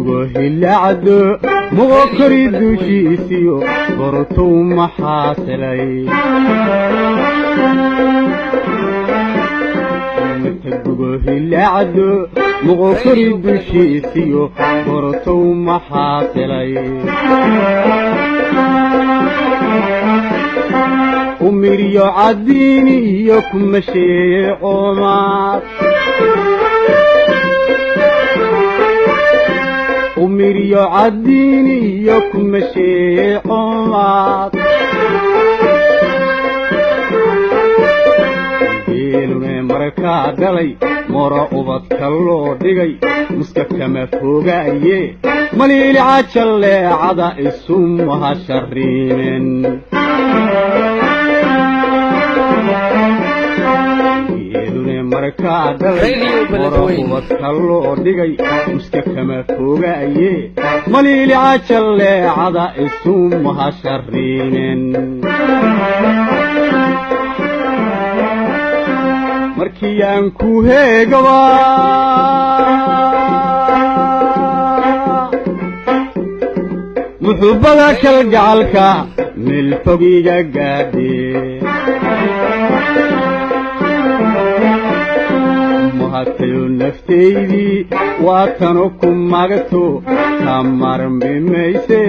Matagugo hilaacdo moqokori dushiisiyo borotow maxaa helay? Matagugo hilaacdo moqokori dushiisiyo borotow maxaa helay? Umiryo cadiini iyo kuma sheecoomaad, umiryo cadiini iyo kuma sheecoomaad. Geelune markaa dhalay moro ubadka loo dhigay muska kama fogaaye maliilica jalleecada isu mahashariimen. Geelune markaa dhalay moro ubadka loo dhigay muska kama fogaaye maliilica jalleecada isu mahashariimen. Markii aan ku heegaba muxubbada kalgacalka meel fogiga gaadhe, mahatayo naftaydii waa tano ku magto ka marmi mayse.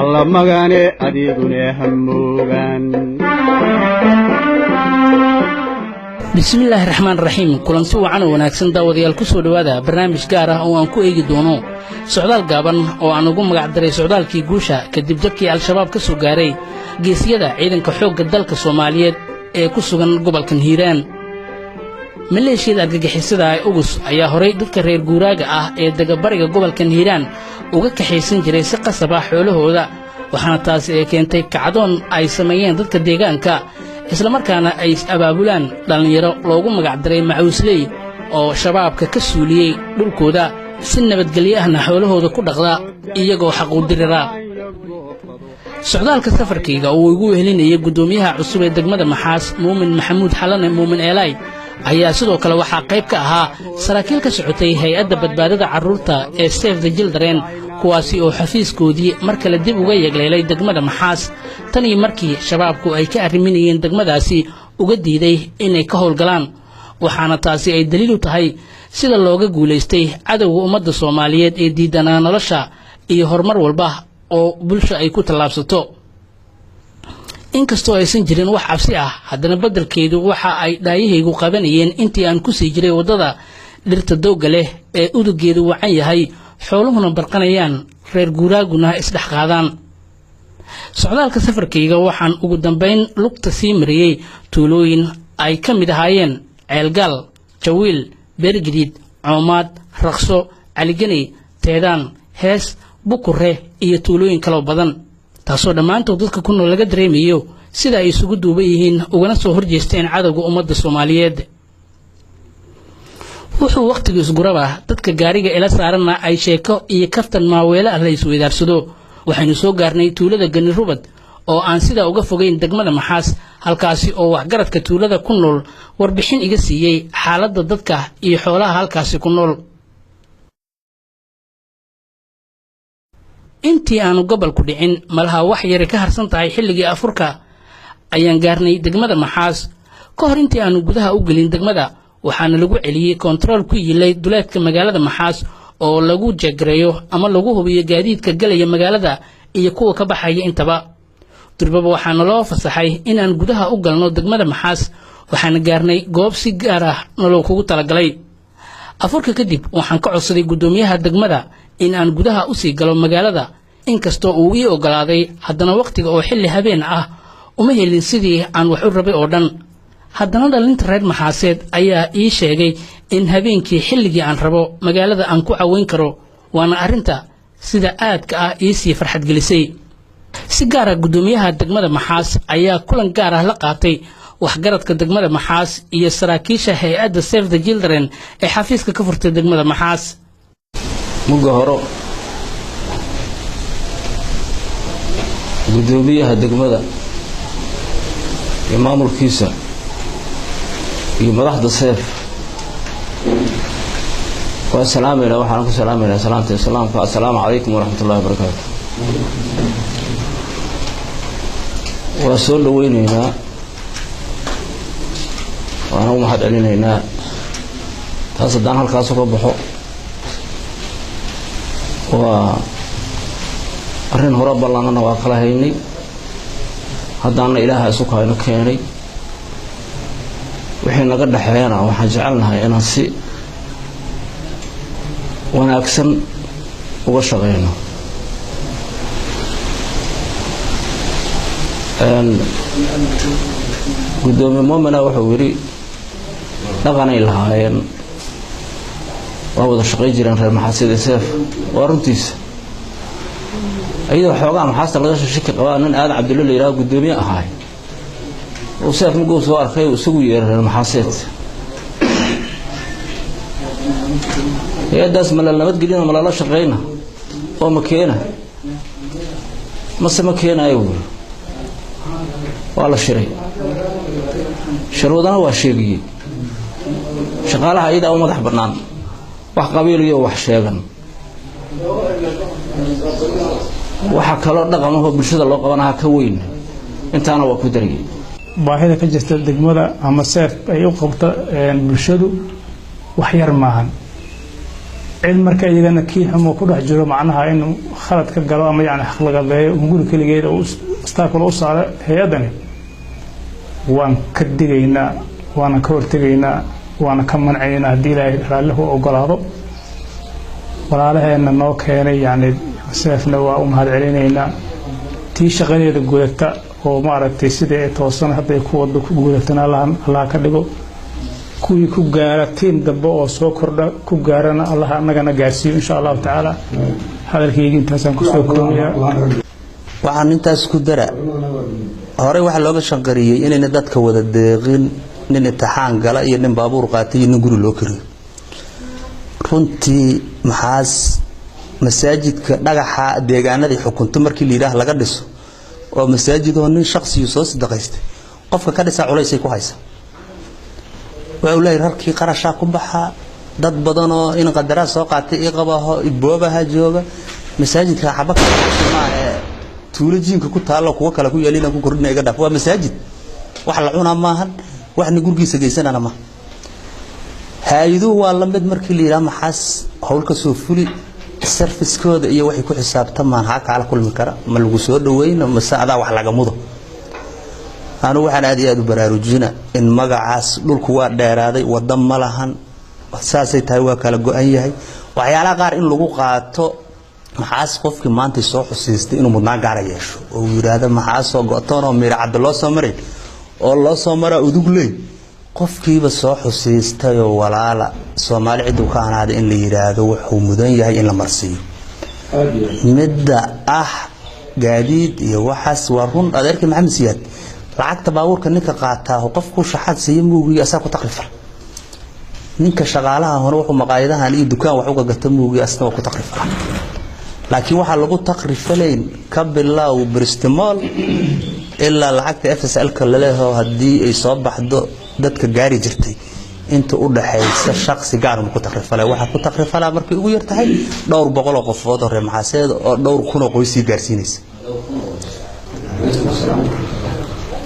Alla magane adigune hamoogaan. Bismillaahi raxmaan raxiim. Kulanti wacan oo wanaagsan daawadayaal, ku soo dhowaada barnaamij gaar ah oo aan ku eegi doono socdaal gaaban oo aan ugu magac daray socdaalkii guusha kadib jabkii Al-Shabaab ka soo gaaray geesiyada ciidanka xoogga dalka Soomaaliyeed ee ku sugan gobolkan Hiiraan. Maleeshiyada argagixisada ee Ugus ayaa horay dadka reer guuraaga ah ee degabariga gobolkan Hiiraan uga kaxaysan jiray si qasab ah xoolahooda, waxaana taasi ay keentay kacdoon ay sameeyeen dadka deegaanka, islamarkaana ay is-abaabulaan dhallinyaro loogu magac daray macuusley oo Shabaabka ka suuliyey dhulkooda, si nabadgelyo ahna xoolahooda ku dhaqda iyagoo xaquudirira. Socdaalka safarkayga uu igu wehelinayay guddoomiyaha cusub ee degmada Maxaas, Muumin Maxamuud Xalane Muumin Eelay, ayaa sidoo kale waxaa qayb ka ahaa saraakiil ka socotay hay-adda badbaadada carruurta ee Save the Children, kuwaasi oo xafiiskoodii mar kale dib uga yegleelay degmada Maxaas tan iyo markii Shabaabku ay ka arriminayeen degmadaasi uga diiday inay ka howlgalaan. Waxaana taasi ay daliil u tahay sida looga guulaystay cadowga ummadda Soomaaliyeed ee diidanaa nolosha iyo horumar walba oo bulsho ay ku tallaabsato. Inkastoo aysan jirin wax cabsi ah, haddana beddelkeedu waxa ay dhaayahaygu qabanayeen intii aan ku sii jiray waddada dhirta doogga leh ee udugeedu wacan yahay, xooluhuna barqanayaan, reer guuraaguna isdhex qaadaan. Socdaalka safarkayga waxaan ugu dambayn lugta sii mariyey tuulooyin ay ka mid ahaayeen Ceelgaal, Jawiil, Beergadiid, Coomaad, Raqso, Caliganey, Teedaan, Hees, Bukure iyo tuulooyin kaloo badan, taasoo dhammaantood dadka ku nool laga dareemayo sida ay isugu duuban yihiin ugana soo horjeesteen cadowga ummadda Soomaaliyeed. Wuxuu wakhtigu isguraba dadka gaariga ila saaranna ay sheeko iyo kaftan maaweelo ah la isweydaarsado. Waxaynu soo gaarnay tuulada Ganirubad oo aan sidaa uga fogeyn degmada Maxaas, halkaasi oo waxgaradka tuulada ku nool warbixin iga siiyey xaaladda dadka iyo xoolaha halkaasi ku nool. Intii aanu gobolku dhicin, malaha wax yari ka harsan tahay xilligii afurka, ayaan gaarnay degmada Maxaas. Ka hor intii aanu gudaha u gelin degmada, waxaana lagu celiyey kontarool ku yilay duleedka magaalada Maxaas oo lagu jegareeyo ama lagu hubiyo gaadiidka galaya magaalada iyo kuwa ka baxaya intaba. Durbaba waxaana loo fasaxay inaan gudaha u galno degmada Maxaas, waxaana gaarnay goob si gaar ah naloo kugu talagalay. Afurka kadib waxaan ka codsaday guddoomiyaha degmada in aan gudaha usii galo magaalada. Inkastoo uu ii ogolaaday, haddana wakhtiga oo xilli habeen ah uma helin sidii aan wax u rabay oo dhan. Haddana dhalinta reer Maxaaseed ayaa ii sheegay in habeenkii xilligii aan rabo magaalada aan ku caweyn karo, waana arrinta sida aadka ah iisii farxad gelisay. Si gaara guddoomiyaha degmada Maxaas ayaa kulan gaar ah la qaatay waxgaradka degmada Maxaas iyo saraakiisha hay-adda Save the Children ee xafiiska ka furtay degmada Maxaas. Mugga horo guddoomiyaha degmada iyo maamulkiisa iyo madaxda Seef Waa salaamayna, waxaan ku salaamaynaa salaamta islaamka. Assalaamu calaykum waraxmat ullahi wabarakaatu. Waa soo dhaweyneynaa, waana u mahad celinaynaa. Taas haddaan halkaas uga baxo, waa arrin hore ballanana waa kala haynay, haddaana Ilaaha isu kahayno keenay. Wixii naga dhexeeyana waxaan jecelnahay inaan si wanaagsan uga shaqeyno. Guddoomiye Momena wuxuu yidhi dhaqanay lahaayeen, waa wada shaqayn jireen reer Maxaasid Seef. Waa runtiisa. Iyadoo xoogaa Maxaasta laga shaki qabaa, nin Aadan Cabdulle la yidhaho guddoomiye ahaay uu Seef muguu soo arkay uu isagu yeeray reer Maxaaseed. Hay-addaas ma la nabadgelina, ma lala shaqayna oo ma keena mase ma keenaayo, buuri. Waa la shiray, sharwadana waa sheegiyey. Shaqaalaha iyadaa u madax bannaan, wax qabiiliyo wax sheegan, waxa kaloo dhaqamahoo bulshada loo qabanaha ka weyn. Intaana waa ku darayay. Baahida ka jirta degmada ama Seef ay u qabto bulshadu wax yar maahan. Cid marka iyagana kii xumo ku dhex jiro, macnaha inuu khalad ka galo ama yani xaqlagadeeyo hunguri keligeed oo istaakula u saaro hay-addani, waan ka digaynaa, waana ka hortegaynaa, waana ka mancaynaa haddii Ilaahay raallihu ogolaado. Walaalaheenna noo keenay yani Seefna waa u mahad celinaynaa. Tii shaqadeeda gudata oo maaragtay sidii ay toosan hadday ku wado ku gudatana Allah ka dhigo. Kuwii ku gaara tiim dambe oo soo kordha ku gaarana Allah annagana gaarsiiyo, insha Allahu tacaala. Hadalkayga intaasaan kusoo koobayaa. Waxaan intaas ku dara, horey waxaa looga shanqariyey inayna dadka wada deeqin, nin imtixaan gala iyo nin baabuur qaatay iyo nin guri loo kariyo. Runtii Maxaas masaajidka dhagaxa deegaanadii xukunto markii la yidhaah laga dhiso oo masaajidoo nin shaqsiyu soo sadaqaystay, qofka ka dhisaa culaysay ku haysa. Wuxuu leeyahy rarkii qarashaa ku baxaa, dad badanoo in qadaraa soo qaatay ii qabaho iboobaha jooga masaajidka xaba maahe, tuulo jiinka ku taalo kuwo kale ku yeelina ku kordhina iga dhaaf. Waa masaajid, wax la cunaa maahan, waxna gurigiisa geysanana maaha. Hay-aduhu waa la mid. Markii la yidhaha Maxaas howl ka soo fuli, servicekooda iyo waxay ku xisaabtamaan haa kaala kulmi kara, ma lagu soo dhaweyno mase adaa wax laga mudo. Anigu waxaan aad iyo aad u baraarujina in magacaas dhulku waa dheeraaday, waddo ma lahan, saasay tahay, waa kala go-an yahay. Waxyaalaha qaar in lagu qaato Maxaas, qofkii maanta soo xusiistay inuu mudnaan gaara yeesho oo uu yidhaahdo Maxaasoo go-toonoo Miircadda loo soo maray oo loo soo maraa Udugley, qofkiiba soo xusiistayoo walaala Soomaali cidduu ka anaada in la yidhaahdo wuxuu mudan yahay in la marsiiyo. Midda ah gaadiid iyo waxaas waa run. Adeerkii Maxamed Siyaad lacagta baabuurka ninka qaataa qofku shaxaad siiya muugiyo asaa ku takrifal. Ninka shaqaalaha hore wuxuu maqaayadahan iyo dukaan wax uga gata muugiyo asna waa ku takrifala. Laakiin waxaa lagu takrifalayn ka bilow bristimool ilaa lacagta FSL-ka laleeho haddii ay soo baxdo dadka gaari jirtay inta u dhaxaysa, shaksi gaar ma ku takrifala. Waxaa ku takrifalaa markay ugu yar tahay dhowr boqol oo qofood oo reer Maxaaseed oo dhowr kun oo qoys sii gaarsiinaysa.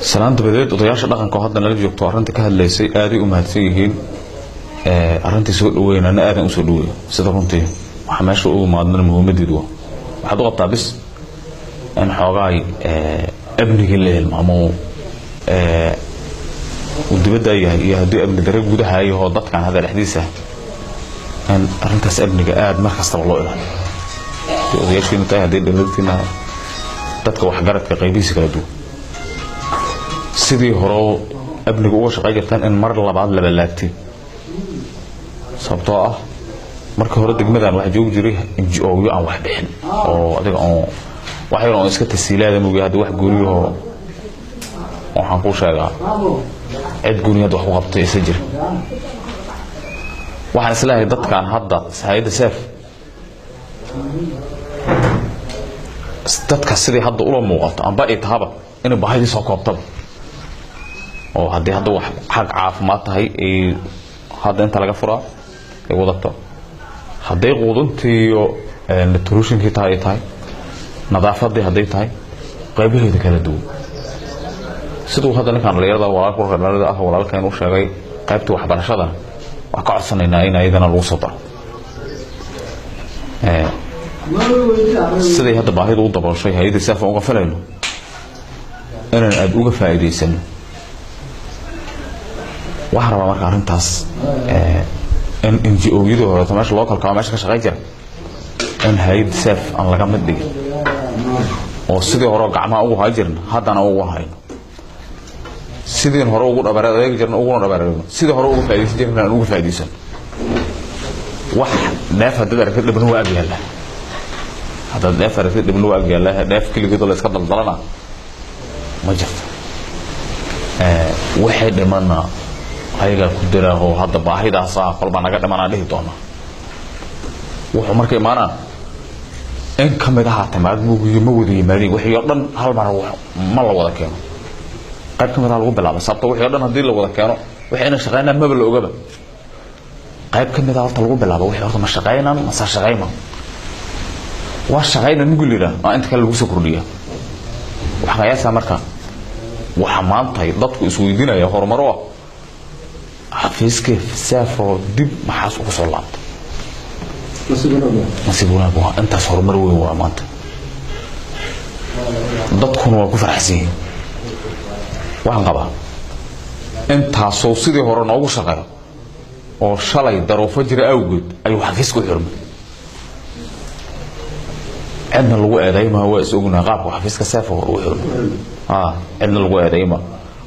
Salaan dabadeed, odayaasha dhaqanka oo hadda nala joogto arrinta ka hadlaysay aaday u mahadsan yihiin. Arrintii soo dhaweynana aadan usoo dhaweeyo. Sida runtii waxaa meesha ugu maadmana muhiimadeedu waa waxaad u qabtaa bis in xoogaay amnigii la hilmaamo uu dibadda yahay iyo haddii amni dare gudaha yahoo dadkan hadda dhexdiisa, in arrintaas amniga aada mar kastaba loo ilaaliyo. Haddii odayaashiina tahay, haddii dowladtiina, dadka waxgaradka qaybihiisa kala duwan, sidii hore amniga uga shaqay jirtaan in mar labaad labalaabtay. Sababtoo ah markii hore degmadan waxaa joogi jiray NGO-yo aan wax bixin oo adiga oon wax yar oon iska tasiilaada moogi. Hadda wax guuriyahoo waxaan kuu sheegaa cid guri hadda wax ku qabtay isa jira. Waxaan isleeyahay dadkan hadda hay'adda Seef dadka sidii hadda ula muuqato amba ay tahaba inay baahidii soo koobtaba, oo haddii hadda wax xag caafimaad tahay ay hadda inta laga furaa ay wadato. Hadday quudintii iyo nutritionkii tahay ay tahay, nadaafadii hadday tahay, qaybaheeda kala duwan, siduu hadda ninkan dhalinyarada walaalka dhalinyarada ah walaalkeen u sheegay, qaybta waxbarashadana waxaan ka codsanaynaa in ayadana lagu soo daro. Siday hadda baahidu u dabooshay hay-adda SEF uga filayno inaan aada uga faa'iidaysano. Waxaan rabaa marka arrintaas in NGO-yadii horeeto meesha localka meesha ka shaqayn jira in hay-adda SEF aan laga mid dhigin, oo sidii hore gacmaha ugu hay jirna haddana ugu hayno, sidiin hore ugu dhabar adeegi jirna uguna dhabar adeegno, sidii hore uga faa'iidaysan jirna aan uga faa'iidaysano. Wax neef haddaad aragtid dhibna waa ag yaalla, haddaad neef aragtid dhibna waa ag yaalla. Neef keligeedoo la iska daldalana ma jirto. Waxay dhimana ayagaa ku diraaho hadda baahidaasa kolbaa naga dhimanaa dhihi doonaa. Wuxuu marka imaanaa in ka mid ahaa timaad mugiyo ma wada yimaadeen wixii oo dhan hal mar ma la wada keeno, qayb ka mid ah lagu bilaabay. Sababta wixii oo dhan haddii la wada keeno wixii inay shaqeynaan maba la ogaba. Qayb ka mid ah horta lagu bilaabo, wixii horta ma shaqeynaan mase shaqeyma, waa shaqeynan mugi la yidhaah waa inta kale lagu soo kordhiya. Waxaa qiyaasaa marka waxa maanta dadku isweydiinaya horumaro ah xafiiska SEF oo dib maxaas ugu soo laabtay. Nasiib wanaag waa intaas, horumar weyn waa maanta, dadkuna waa ku faraxsan yihiin. Waxaan qabaa intaasoo sidii hore noogu shaqeeyo oo shalay daruufo jira awgeed ayuu xafiiska u xirmay, cidna lagu eedaymaa, waa is ognahay qaabka xafiiska SEF hore u xirmay, cidna lagu eedayma,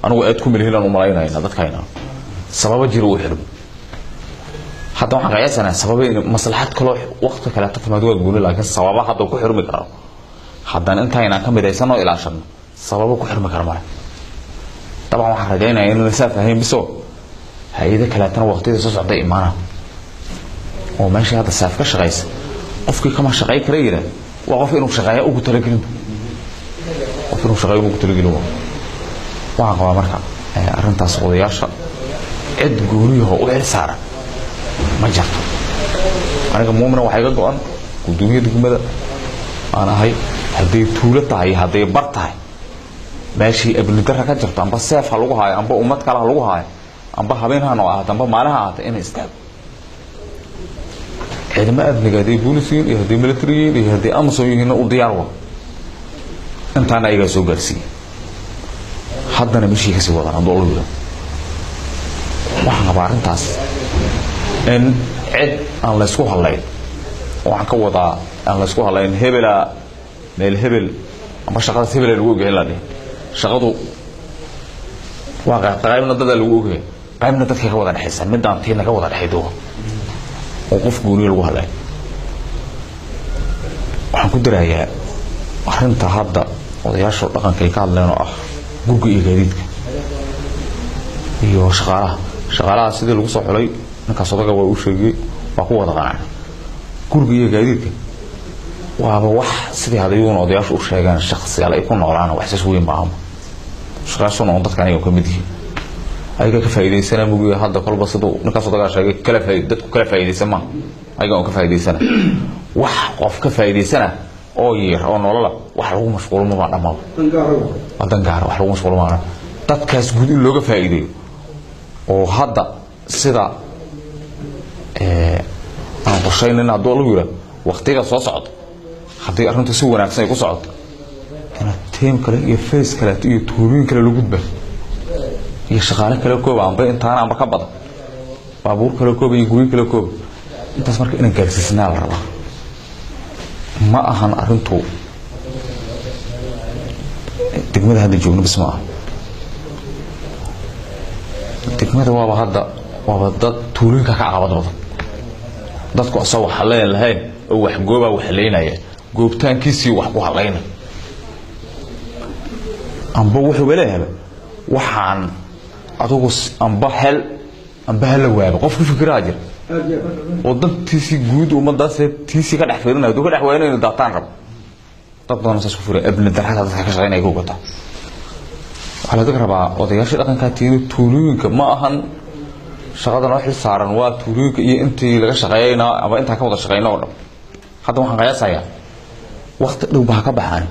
anigu eed ku milihin aan u malaynayna dadkayna sababo jira u xirmay. Hadda waxaan qiyaasanaa sababa in maslaxad kaloo waqti kaleeto timaad waa gooni, laakiin sababa hadda ku xirmi karo haddana intaynaan ka midaysan oo ilaashano sababo ku xirmi kara male. Dabcan waxaan rajaynayaa inaan SEF ahayn biso, hay-ado kaleetana waqtiyada soo socda imaana oo meeshii hadda SEF ka shaqaysa qofkii kama shaqay kara yidhaah waa qof inuu shaqeeya ugu talagelin, qof inuu shaqeeyo ugu talagelin. Waxaan qabaa marka arrintaas odayaasha cid gooniyaho u xil saaran ma jirto. Aniga muumina waxaa iga go-an guddoomiye degmada aan ahay, hadday tuulo tahay, hadday bar tahay, meeshii abni darra ka jirto, amba SEF ha lagu haayo, amba ummad kale ha lagu haayo, amba habeen ha noo ahaato, amba maalin ha ahaato, inay istaago ciidamo amniga, hadday boolis yihiin iyo hadday military yihiin iyo hadday AMISOM yihiinna u diyaar wa. Intaana ayagaa soo gaarsiiyey, haddana meshii kasii wadaan hadduu Alla yidhaahdo. Waxaan qabaa arrintaas in cid aan laysku hadlayn, waxaan ka wadaa aan laysku hadlayn hebela meel hebel amba shaqadaas hebela lagu ogyahay in la dhihin. Shaqadu waa qaybna dadaa lagu ogyahay, qaybna dadkay ka wada dhexaysa, midaan tii naga wada dhexay duwa oo qof gooniyo lagu hadlay. Waxaan ku darayaa arrinta hadda odayaasha dhaqanka ay ka hadleen oo ah gurga iyo gaadiidka iyo shaqaalaha. Shaqaalaha sidii lagu soo xulay ninkaas odaga waa u sheegay, waa ku wada qanacay. Guriga iyo gaadiidka waaba wax sidii hadayuuna odayaashu u sheegaan shaksiyaal ay ku noolaan, wax saas weyn maaha. Shaqaashuna on dadka aniga ka mid yihiin ayaga ka faa'iidaysana mugiga hadda kolba siduu ninkaas odagaa sheegay kala dadku kala faa'iidaysan ma ayaga on ka faa'iidaysana, wax qof ka faa'iidaysana oo yar oo nolola wax lagu mashquulo ma dhammaado, waa dan gaara, wax lagu mashquulo ma dadkaas guud in looga faa'iideeyo. Oo hadda sida aan qorshaynin hadduu lagu yidhaah waqtiga soo socda haddii arrintu si wanaagsan ay ku socoto inaad team kale iyo face kaleeto iyo tuulooyin kale lagu gudba iyo shaqaale kale kooba, amba intaana amba ka badan, baabuur kale kooba iyo guryo kale kooba, intaas marka inaan gaarsiisnaa la rabaa. Ma ahan arrintu degmada hadda joogno bis ma aha, degmada waaba hadda waaba dad tuulooyinka ka caqabad badan, dadku asagoo wax hallayn lahayn oo wax goobaa wax halaynaya, goobtaankiisii wax ku hallayna, amba wuxuuba leeyahaba waxaan adugu amba hel amba hala waaba qof ku fikiraa jira oo dantiisii guud ummadaas tiisii ka dhex fiirinaya, hadduu ka dhex waayana inuu daataan rabo. Dad badan saas ku firay abni darrada dadka ka shaqeynaya ku gata. Waxaa laga rabaa odayaasha dhaqankaa tiina tuulooyinka ma ahan Shaqada noo xil saaran waa tuulooyinka iyo intii laga shaqeeyayna ama intaan ka wada shaqeyna oo dhan. Hadda waxaan qiyaasayaa waqti dhow baa ka baxaan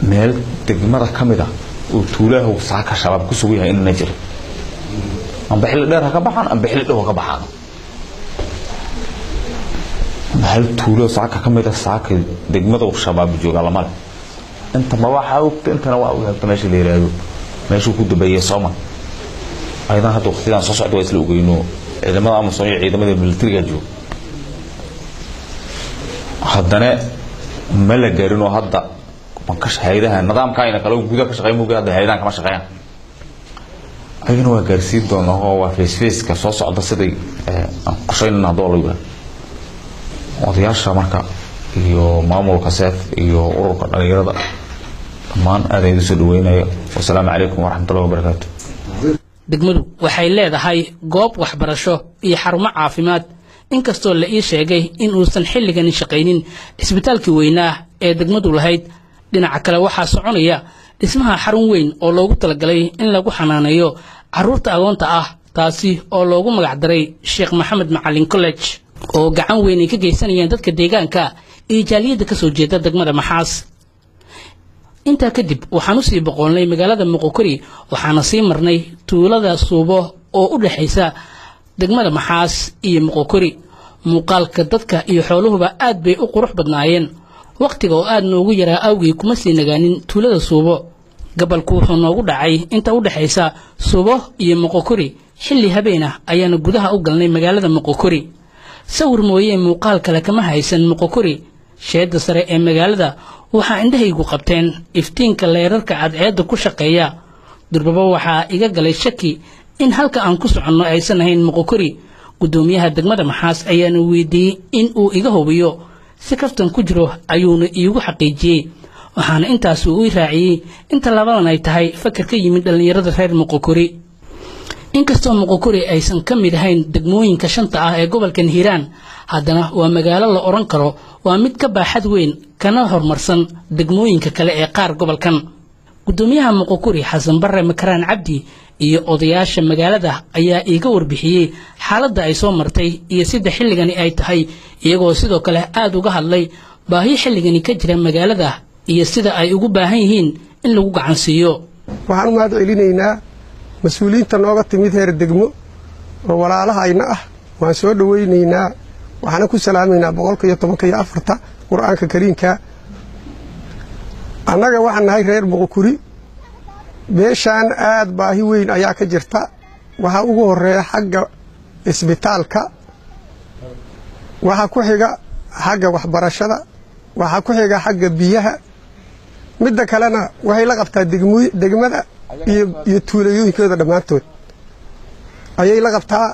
meel degmada ka mid ah oo tuulaha saaka shabaab ku sugan yahay inna jiro, amba xilli dheer ha ka baxaan amba xilli dhow ha ka baxaan. Hal tuulo saaka ka mid ah saaka degmada shabaab jooga lama leh. Inta ma waxa ogta, intana waa ogta meesha la yiraahdo meeshuu ku dambeeyay Soomaa. Aydan hadda waqtidan soo socda waa isla ogeyno ciidamada AMISOM iyo ciidamada militariga jooga, haddana ma la gaarin oo hadda bankash hay'adaha nidaamka ayna kala gudaha ka shaqeyn moogaa, hadda hay'adahan kama shaqeeyaan. Ayagana waa gaarsiin doonaa oo waa face face-ka soo socda siday aan qorsheynayna haddii la yiraahdo. Odayaasha marka iyo maamulka seef iyo ururka dhalinyarada dhammaan aad ayaan soo dhaweynaya. Wasalaamu calaykum waraxmatullahi wabarakaatu. Degmadu waxay leedahay goob waxbarasho iyo xarumo caafimaad, inkastoo la ii sheegay in uusan xilligani shaqaynin cisbitaalkii weynaa ee degmadu lahayd. Dhinaca kale waxaa soconaya dhismaha xarun weyn oo loogu talagalay in lagu xanaaneeyo carruurta agoonta ah, taasi oo loogu magacdaray Sheekh Maxamed Macalin College, oo gacan weyn ay ka geysanayeen dadka deegaanka iyo jaaliyadda ka soo jeeda degmada Maxaas. Intaa kadib waxaan usii boqoolnay magaalada Muqokori, waxaana sii marnay tuulada Suubo oo u dhexaysa degmada Maxaas iyo Muqokori. Muuqaalka dadka iyo xooluhuba aad bay u qurux badnaayeen. Wakhtiga oo aad noogu yaraa awgii kuma sii nagaanin tuulada Suubo. Gabalku wuxuu noogu dhacay inta u dhexaysa Suubo iyo Muqokori. Xilli habeen ah ayaana gudaha u galnay magaalada Muqokori. Sawir mooyee muuqaal kale kama haysan Muqokori. Sheedda sare ee magaalada waxaa indhahaygu qabteen iftiinka leerarka cadceedda ku shaqeeya. Durbaba waxaa iga galay shaki in halka aan ku soconno aysan ahayn Muqokori. Guddoomiyaha degmada Maxaas ayaana weydiiyey in uu iga hubiyo, si kaftan ku jiro ayuuna iigu xaqiijiyey, waxaana intaas uu i raaciyey inta labadan ay tahay fakar ka yimid dhallinyarada reer Muqokori. Inkastoo Muqokori aysan ka mid ahayn degmooyinka shanta ah ee gobolkan Hiiraan, haddana waa magaalo la odhan karo waa mid ka baaxad weyn kana horumarsan degmooyinka kale ee qaar gobolkan. Guddoomiyaha Muqokori Xasan Barre Makaraan Cabdi iyo odayaasha magaalada ayaa iiga warbixiyey xaaladda ay soo martay iyo sida xilligani ay tahay, iyagoo sidoo kale aada uga hadlay baahi xilligani ka jira magaalada iyo sida ay ugu baahan yihiin in lagu gacansiiyo. Waxaan u mahad celinaynaa mas-uuliyiinta nooga timid heer degmo oo walaalahayna ah. Waan soo dhowaynaynaa, waxaana ku salaamaynaa 114 Qur-aanka Kariimka. Annaga waxaan nahay reer Muqokuri. Beeshaan aad baahi weyn ayaa ka jirta. Waxaa ugu horeeya xagga isbitaalka, waxaa ku xiga xagga waxbarashada, waxaa ku xiga xagga biyaha. Midda kalena waxay la qabtaa degmada iyo tuulayooyinkooda dhammaantood ayay la qabtaa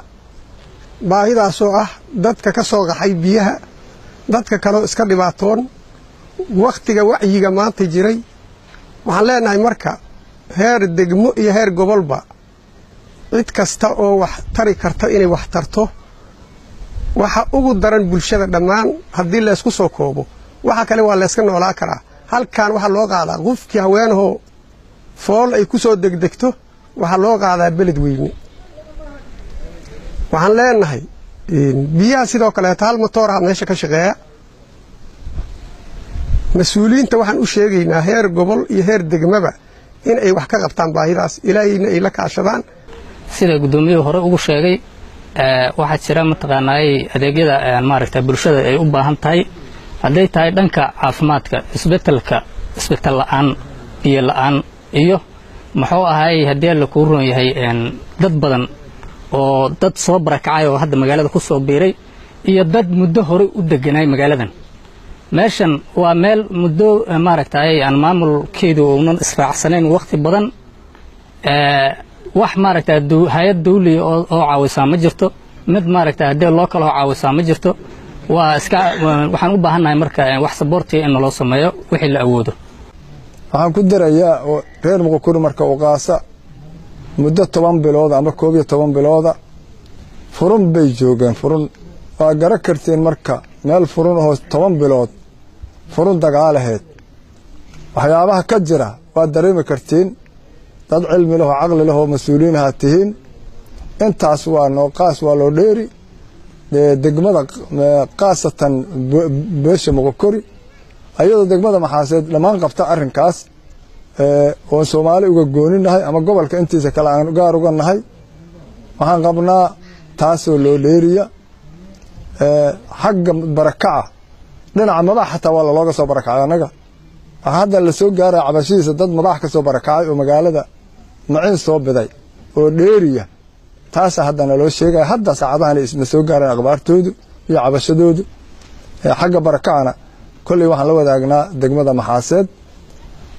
baahidaasoo ah dadka ka soo qaxay biyaha, dadka kaleo iska dhibaatoon wakhtiga wacyiga maanta jiray. Waxaan leenahay marka heer degmo iyo heer gobolba cid kasta oo wax tari karta inay wax tarto. Waxa ugu daran bulshada dhammaan haddii laysku soo koobo, waxa kale waa layska noolaa karaa. Halkan waxaa loo qaadaa qofkii haweenahoo fool ay ku soo degdegto, waxaa loo qaadaa beled weyne. Waxaan leenahay biyaha sidoo kaleeto hal matooraha meesha ka shaqeeya. Mas-uuliyiinta waxaan u sheegaynaa heer gobol iyo heer degmaba in ay wax ka qabtaan baahidaas, Ilaahayna ay la kaashadaan. Sida guddoomiyuhu hore ugu sheegay, waxaa jira mataqaanaay adeegyada maaragta bulshada ay u baahan tahay, hadday tahay dhanka caafimaadka, isbetelka, isbetel la-aan, biyo la-aan iyo muxuu ahay haddii Alla kuu roon yahay dad badan oo dad soo barakacay oo hadda magaalada ku soo biiray iyo dad muddo horey u deganay magaaladan. Meeshan waa meel muddo maaragtay aan maamulkeedu uunan israacsanayn waqti badan. Wax maaragta hay-ad dawli oo caawisaa ma jirto, mid maaragta haddii loo kala caawisaa ma jirto. Waa iska waxaan u baahannahay marka wax saboortiya in naloo sameeyo wixii la awoodo. Waxaan ku darayaa oo reer Muqokuri marka u qaasa muddo 10 bilooda ama 11 bilooda furun bay joogeen. Furun waa gara karteen marka meel furun oo 10 bilood furun dagaalaheed waxyaabaha ka jira waa dareemi kartiin. Dad cilmi leh oo caqli leh oo mas-uuliyiin ahaa tihiin, Intaas waa noo qaas, waa loo dheeri degmada, khaasatan beesha Moqokori, ayadoo degmada Maxaaseed dhammaan qabta arrinkaas oon Soomaali uga gooninahay ama gobolka intiisa kale aan gaar uga nahay. Waxaan qabnaa taasoo loo dheeriya xagga barakaca dhinaca Madax, xataa waa lalooga soo barakacay. Annaga waxaa hadda la soo gaaraya cabashihiisa dad Madax ka soo barakacay oo magaalada maciin soo biday oo dheeriya. Taasa haddana loo sheegaya, hadda saacadahan isna soo gaaraan akhbaartoodu iyo cabashadoodu. Xagga barakacana kolley waxaan la wadaagnaa degmada Maxaaseed.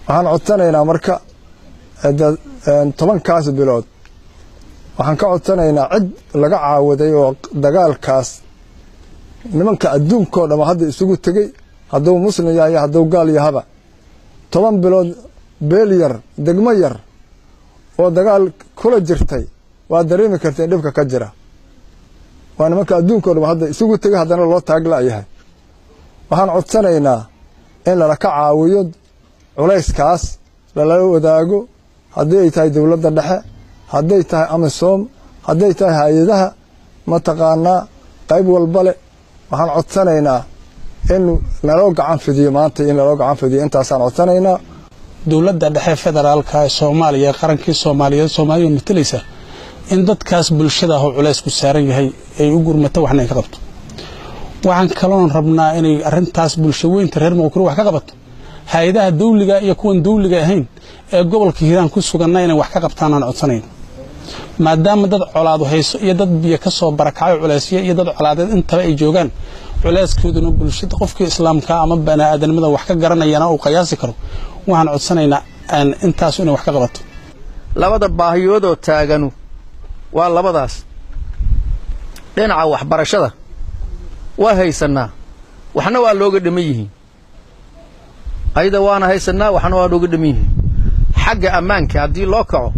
Waxaan codsanaynaa marka 10kaas bilood waxaan ka codsanaynaa cid laga caawaday oo dagaalkaas nimanka adduunkao dham hadda isugu tegey, hadduu muslim yahay hadduu gaal yahaba, 10 bilood beel yar, degmo yar oo dagaal kula jirtay, waa dareemi karteen dhibka ka jira. Waa nimanka adduunkao dham hadda isugu tegey, haddana loo taag la'yahay. Waxaan codsanaynaa in lala ka caawiyo culayskaas, lala wadaago, haddii ay tahay dowladda dhexe, hadday tahay AMISOM, hadday tahay hay-adaha mataqaanaa qayb walba le. Waxaan codsanaynaa in naloo gacan fidiyo maanta, in naloo gacan fidiyo, intaasaan codsanaynaa. Dowladda dhexe federaalka ee Soomaaliya, qarankii Soomaaliyeed, Soomaaliya matalaysa, in dadkaas bulshada ah oo culays ku saaran yahay ay u gurmato, waxna ay ka qabto. Waxaan kaloon rabnaa inay arrintaas bulsho weynta reer Moqokori wax ka qabato, hay-adaha dawliga iyo kuwan dawliga ahayn ee gobolka Hiiraan ku suganna inay wax ka qabtaan aan codsanayn, maadaama dad colaadu hayso iyo dad biyo ka soo barakacay culaysyo iyo dad colaadeed intaba ay joogaan, culayskooduna bulshada qofkii islaamka ama bani'aadanimada wax ka garanayana uu qiyaasi karo. Waxaan codsanaynaa intaas inay wax ka qabato. Labada baahiyoodoo taaganu waa labadaas. Dhinaca waxbarashada waa haysannaa, waxna waa looga dhiman yihiin ayada, waana haysannaa, waxna waa looga dhiman yihiin. Xagga ammaanka haddii loo kaco,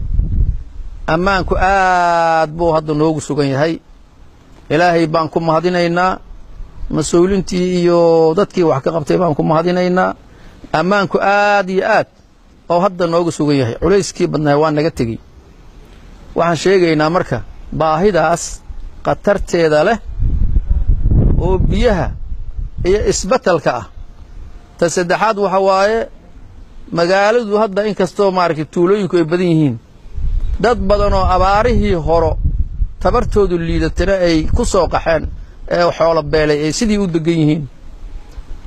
ammaanku aad buu hadda noogu sugan yahay. Ilaahay baan ku mahadinaynaa, mas-uulintii iyo dadkii wax ka qabtay baan ku mahadinaynaa. Ammaanku aad iyo aad oo hadda noogu sugan yahay, culayskii badnaa waa naga tegey. Waxaan sheegaynaa marka baahidaas khatarteeda leh oo biyaha iyo isbetelka ah. Ta saddexaad waxa waaye, magaaladu hadda inkastoo maaragtay tuulooyinku ay badan yihiin, dad badan oo abaarihii horo tabartoodu liidatana ay ku soo qaxeen ee xoolo beelay ay sidii u degan yihiin,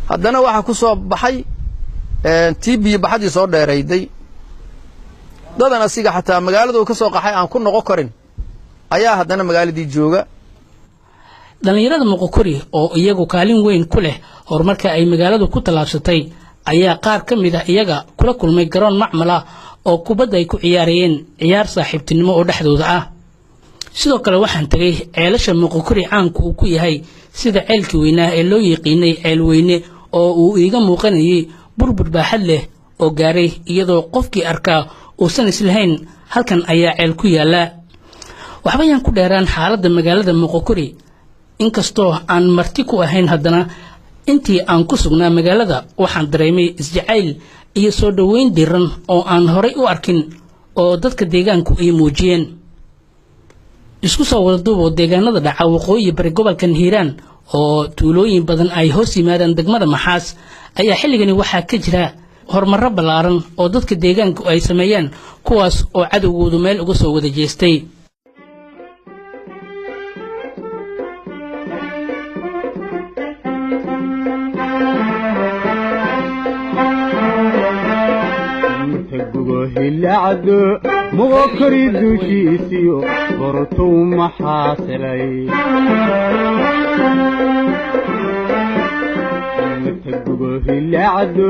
haddana waxaa ku soo baxay tii biyo baxadii soo dheerayday, dadan asiga xataa magaaladu ka soo qaxay aan ku noqon karin ayaa haddana magaaladii jooga. Dhallinyarada Moqokori oo iyagu kaalin weyn ku leh horumarka ay magaaladu ku tallaabsatay ayaa qaar ka mid ah iyaga kula kulmay garoon macmal ah oo kubadda ay ku ciyaarayeen ciyaar saaxiibtinimo oo dhexdooda ah. Sidoo kale waxaan tegay ceelasha Moqokori caanku uu ku yahay, sida ceelkii weynaa ee loo yiqiinay Ceel Weyne, oo uu iiga muuqanayay burbur baaxad leh oo gaaray, iyadoo qofkii arkaa uusan islahayn halkan ayaa ceel ku yaalla. Waxba yaan ku dheeraan xaaladda magaalada Moqokori. Inkastoo aan marti ku ahayn, haddana intii aan ku sugnaa magaalada waxaan dareemay isjacayl iyo soo dhoweyn diran oo aan horay u arkin oo dadka deegaanku ay muujiyeen. Isku soo wada duuboo, deegaanada dhaca waqooyi bari gobolkan Hiiraan oo tuulooyin badan ay hoos yimaadaan degmada Maxaas ayaa xilligani waxaa ka jira horumarro ballaaran oo dadka deegaanku ay sameeyeen, kuwaas oo cadowgoodu meel uga soo wada jeestay. Hilacdo Moqokori dushiisiyo bortow maxaasilay matagugo. Hilacdo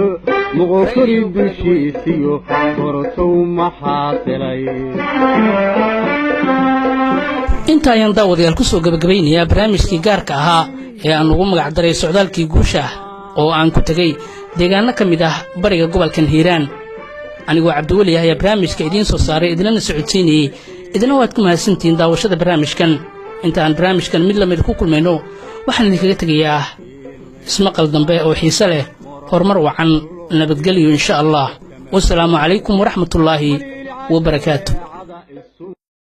Moqokori dushiisiyo bortow maxaasilay. Inta ayaan daawadayaal ku soo gabagabaynayaa barnaamijkii gaarka ahaa ee aan ugu magac daray socdaalkii guusha oo aan ku tegey deegaano ka mid ah bariga gobolkan Hiiraan. Anigoo Cabdiweli ah ayaa barnaamijka idiin soo saaray, idinlana socodsiinayey, idina waad ku mahadsantihiin daawashada barnaamijkan. Inta aan barnaamijkan mid lamid ku kulmayno, waxaan idinkaga tegayaa ismaqal dambe oo xiise leh, horumar wacan, nabadgelyo insha Allah. Wasalaamu calaykum waraxmatullaahi wabarakaatu.